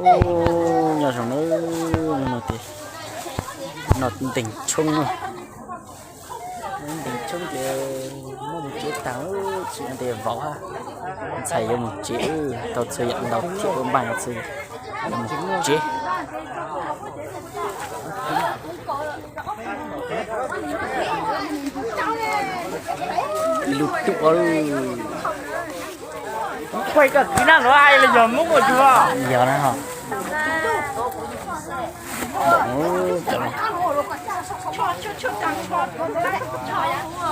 Nyob zoo na, no ces noj ntees tshoob na. Ntees tshoob ces muab mus tsev tag, tsis no ces vauv hab ntxhais yuav mus tsev, tau txhua yam ntau thiab ua npaj txhua yam yuav mus tsev. Lub tuam. Kuaj koj kwv nab nuav hais los yog Moob ua tsuag. Yog na ho. Tau cov los npaj txhua yam mus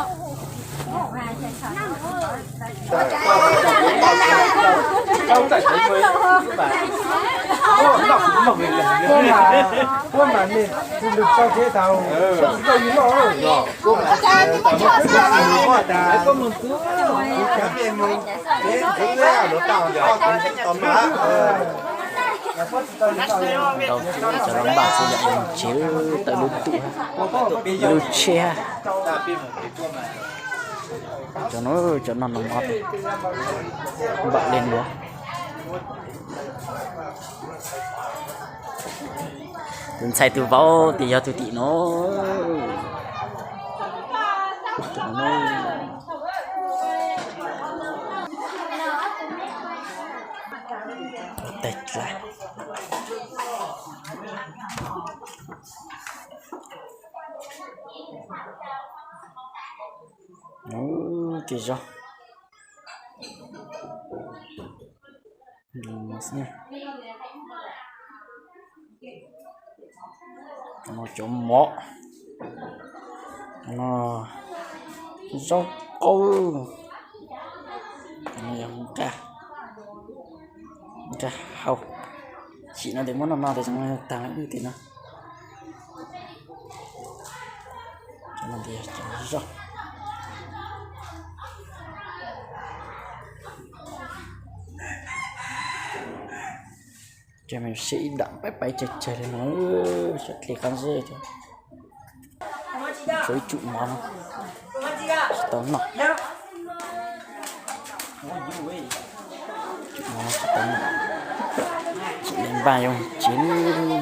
tsev, tawm lub tuam, lub tsheb. Cov no, cov no no mov npam li nuav. Tus ntxhais tus vauv tes yog tus tim no. Ces zog cov mov, zaub qaub, nqaj hau. Chim no tes muab noj no tes zoo tag wb tes no. Cov no tes yog cov zog. Ces me seb ib dam paib paib tsawg tsawg li no, xyov dle qab zeb tshuav ib tsum mov no tsis tau noj. Tsum mov no tsis tau noj, tsis li npaj yuav tsev li.